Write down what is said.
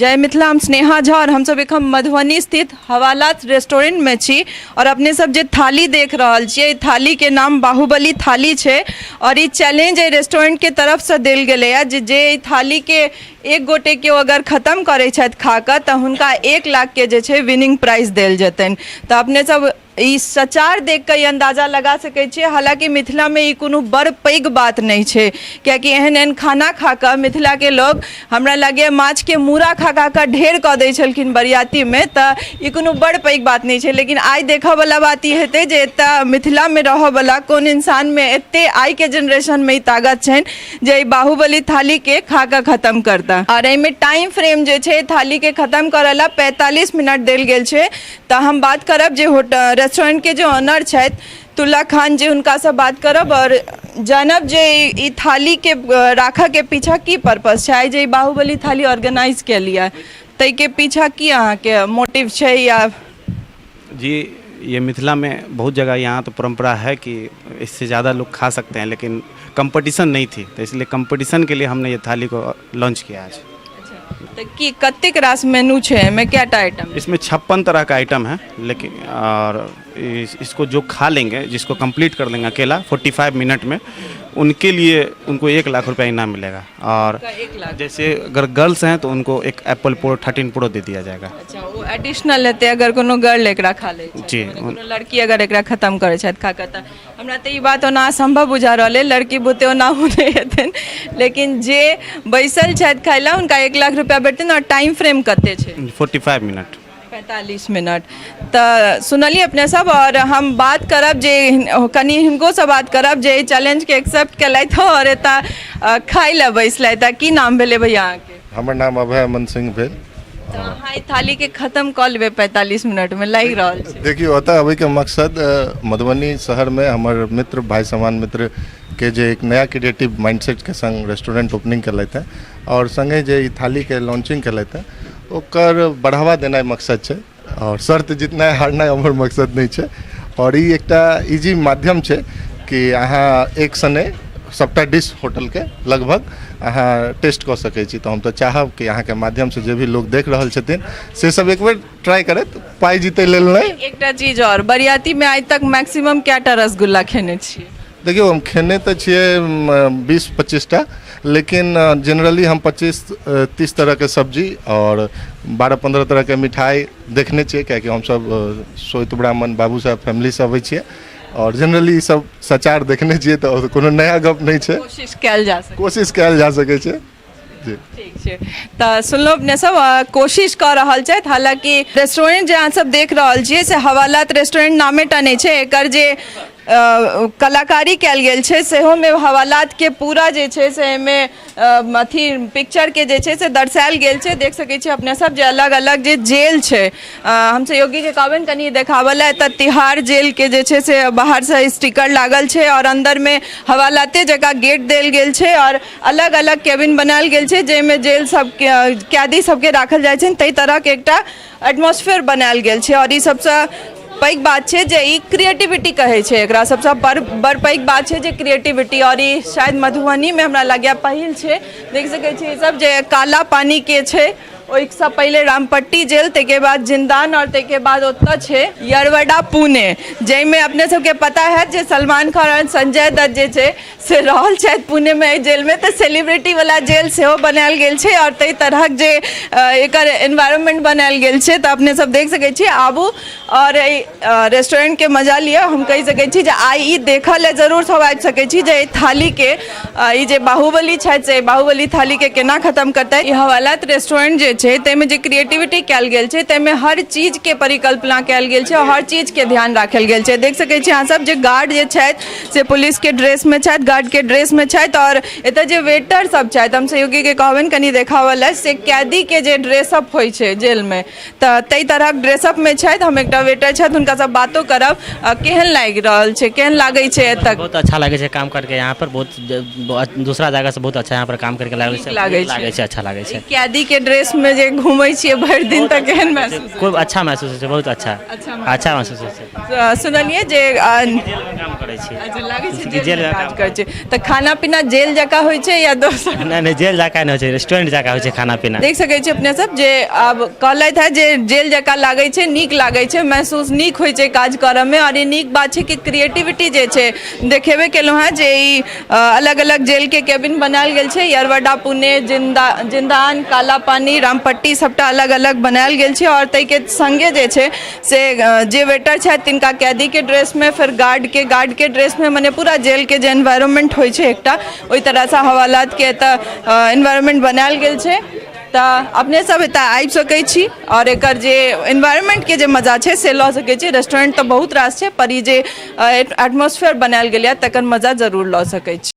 जय मिथिला। हम स्नेहा झा और हमसब एखन मधुबनी स्थित हवालात रेस्टोरेंट में छी और अपने सब जे थाली देख रहल छियै, थाली के नाम बाहुबली थाली छै और ई चैलेंज एहि रेस्टोरेंट के तरफ से देल गेलैए जे जे एहि थाली के एक गोटे केओ अगर खत्म करै छथि खाकऽ तऽ हुनका 1 लाख के जे छै विनिंग प्राइज देल जेतनि। तऽ अपने सब ई सचार देख कऽ ई अन्दाजा लगा सकै छियै। हालाँकि मिथिलामे ई कोनो बड़ पैघ बात नहि छै, कियाकि एहन एहन खाना खा कऽ मिथिलाके लोग, हमरा लागैए, माछके मूड़ा खा खा कऽ ढेर कऽ दै छलखिन बरियातीमे, तऽ ई कोनो बड़ पैघ बात नहि छै। लेकिन आइ देखऽवला बात ई हेतै जे एतऽ मिथिलामे रहऽवला कोन इंसानमे एते आइके जेनरेशनमे ई ताकत छनि जे ई बाहुबली थालीके खा कऽ खतम करता। आओर एहिमे टाइम फ्रेम जे छै, थालीके खतम करऽ लए 45 मिनट देल गेल छै। तऽ हम बात करब जे होटल रेस्टोरेंटके जे ऑनर छथि, तुल्ला खान जी, हुनकासँ बात करब आओर जानब जे ई थालीके राखऽके पीछा की पर्पस छै। आइ जे ई बाहुबली थाली ऑर्गेनाइज केलियै, ताहिके पीछा की अहाँके मोटिव छै या जी, ये मिथिला में बहुत जगह यहाँ तो परंपरा है कि इससे ज़्यादा लोग खा सकते हैं, लेकिन कंपटीशन नहीं थी, तो इसलिए कंपटीशन के लिए हमने ये थाली को लॉन्च किया आज। तऽ की कतेक रास मेनू छै एहिमे? कएटा आइटम? इसमें 56 तरह का आइटम है, लेकिन और इसको जो खा लेंगे, जिसको कंप्लीट कर लेंगे अकेला 45 मिनट में, उनके लिए उनको 1 लाख रुपया इनाम मिलेगा और 1 लाख? जैसे अगर गर्ल्स हैं तो उनको एक एप्पल प्रो 13 प्रो दे दिया जाएगा। अच्छा, ओ एडिशनल हेतै अगर कोनो गर्ल एकरा खा लै छै? जी। मने कोनो लड़की अगर एकरा खत्म करै छथि खा कऽ। तऽ हमरा तऽ ई बात ओना असम्भव बुझा रहल अइ, लड़की बुते ओना नहि हेतनि, लेकिन जे बैसल छथि खाइ लए, हुनका 1 लाख रुपया भेटतनि। आओर टाइम फ्रेम कते छै? 45 मिनट। 45 मिनट। तऽ सुनलियै अपने सब। आओर हम बात करब जे कनि हिनको बात करब जे एहि चैलेंजके एक्सेप्ट केलथि आओर एतऽ खाइ लए बैसलथि। की नाम भेलै भैया अहाँके? हमर नाम अभय अमन सिंह भेल। तऽ अहाँ ई थालीके खत्म कऽ लेबै 45 मिनटमे, लागि रहल छै? देखियौ, ओतऽ अबैके मकसद मधुबनी शहरमे हमर मित्र, भाई समान मित्र के जे एक नया क्रिएटिव माइंडसेटके संग रेस्टोरेंट ओपनिंग केलथि हेँ आओर सङ्गे जे ई थालीके लॉन्चिंग केलथि हेँ, ओकर बढ़ावा देनाइ मकसद छै आओर शर्त जितनाइ हारनाइ हमर मकसद नहि छै। आओर ई एकटा इजी माध्यम छै कि अहाँ एक सङ्गे सभटा डिश होटलके लगभग अहाँ टेस्ट कऽ सकै छी। तऽ हम तऽ चाहब कि अहाँके माध्यमसँ जे भी लोग देख रहल छथिन, से सब एक बेर ट्राई करैत, पाइ जीतै लेल नहि। एकटा चीज आओर, बरियातीमे आइ तक मैक्सिमम कएटा रसगुल्ला खेने छियै? देखियौ, हम खेने तऽ छियै 20-25 टा, लेकिन जेनरली हम 25-30 तरहके सब्जी आओर 12-15 तरहके मिठाइ देखने छियै, कियाकि हमसभ सोइत ब्राह्मण बाबू साहेब फैमिलीसँ अबै छियै आओर जेनरली ई सब सचार देखने छियै, तऽ कोनो नया गप नहि छै। कोशिश कयल जा सकै? कोशिश कयल जा सकै छै जी। ठीक छै। तऽ सुनलहुँ अपने सब, कोशिश कऽ रहल छथि। हालाँकि रेस्टोरेंट जे अहाँ सब देख रहल छियै, से हवालात रेस्टोरेंट नामे टा नहि छै। एकर जे कलाकारी कयल गेल छै, सेहोमे हवालातके पूरा जे छै से एहिमे अथी पिक्चरके जे छै से दर्शायल गेल छै। देख सकै छियै अपने सब जे अलग अलग जे जेल छै। हम सहयोगीके कहबनि कनि देखाबऽ लए। एतऽ तिहाड़ जेलके जे छै से बाहरसँ स्टिकर लागल छै आओर अन्दरमे हवालाते जकाँ गेट देल गेल छै आओर अलग अलग केबिन बनायल गेल छै, जाहिमे जेल सबके कैदी सबके राखल जाइ छै, ताहि तरहके एकटा एटमोस्फेयर बनायल गेल छै। आओर ई सबसँ पैघ बात छै जे ई क्रिएटिविटी कहै छै एकरा। सबसँ बड़ बड़ पैघ बात छै जे क्रिएटिविटी। आओर ई शायद मधुबनीमे हमरा लगैए पहिल छै। देख सकै छी ई सब जे काला पानीके छै, ओहिसँ पहिले रामपट्टी जेल, ताहिके बाद जिन्दान आओर ताहिके बाद ओतऽ छै यरवडा पुणे, जाहिमे अपने सबके पता हैत जे सलमान खान आओर संजय दत्त जे छै से रहल छथि पुणेमे एहि जेलमे। तऽ सेलिब्रिटी वाला जेल सेहो बनायल गेल छै आओर ताहि तरहक जे एकर एनवायरनमेंट बनायल गेल छै। तऽ अपने सब देख सकै छी। आबू आओर एहि रेस्टोरेंटके मजा लिअ। हम कहि सकै छी जे आइ ई देखऽ लए जरूर सब आबि सकै छी जे एहि थालीके ई जे बाहुबली छथि, से बाहुबली थालीके केना खतम करतै। ई हवालात रेस्टोरेंट जे छै, ताहिमे जे क्रिएटिविटी कयल गेल छै, ताहिमे हर चीजके परिकल्पना कयल गेल छै आओर हर चीजके ध्यान राखल गेल छै। देख सकै छी अहाँ सब जे गार्ड जे छथि, से पुलिसके ड्रेसमे छथि, गार्डके ड्रेसमे छथि। आओर एतऽ जे वेटर सब छथि, हम सहयोगीके कहबनि कनि देखाबऽ लए, से कैदीके जे ड्रेसअप होइ छै जेलमे, तऽ ताहि तरहक ड्रेसअपमे छथि। हम एकटा एकटा वेटर छथि, हुनकासँ बातो करब। केहन लागि रहल छै, केहन लागै छै एतऽ? बहुत अच्छा लागै छै काम करके यहाँ पर। बहुत दूसरा जगह से बहुत अच्छा यहाँ पर काम करके लागै छै। लागै छै। लागै छै, अच्छा लागै छै। कैदी के ड्रेस में जे घूमै छियै भरि दिन तऽ केहन महसूस? खूब अच्छा महसूस होइ छै, बहुत अच्छा। अच्छा। अच्छा महसूस होइ छै। सुनलियै जे जेलमे काम करै छी। अच्छा, लागै छै जेल जेल मे जकाँ। काज करै छै तऽ खाना पीना जेल जकाँ होइ छै या दोसर? नहि नहि, जेल जकाँ नहि होइ छै, रेस्टोरेंट जकाँ होइ छै खाना पीना। देख सकै छी अपने सब जे आब कहलथि है जे जेल जकाँ लागै छै, नीक लागै छै, महसूस नीक होइ छै काज करऽमे। आओर ई नीक बात छै कि क्रिएटिविटी जे छै देखेबे केलहुँ हेँ जे ई अलग अलग जेलके केबिन बनायल गेल छै। यरवडा, पुणे, जिंदान, काला पानी, रामपट्टी, सबटा अलग अलग बनायल गेल छै। आओर ताहिके संगे जे छै से जे वेटर छथि तिनका कैदीके ड्रेसमे, फेर गार्डके गार्डके ड्रेसमे, मने पूरा जेलके जे एनवायरमेंट होइ छै एकटा, ओहि तरहसँ हवालातके एतऽ एनवायरमेंट बनायल गेल छै। तऽ अपने सब एतऽ आबि सकै छी आओर एकर जे एनवायरमेंटके जे मजा छै से लऽ सकै छी। रेस्टोरेंट तऽ बहुत रास छै, पर ई जे एटमोस्फेयर बनायल गेल यऽ तकर मजा जरूर लऽ सकै छी।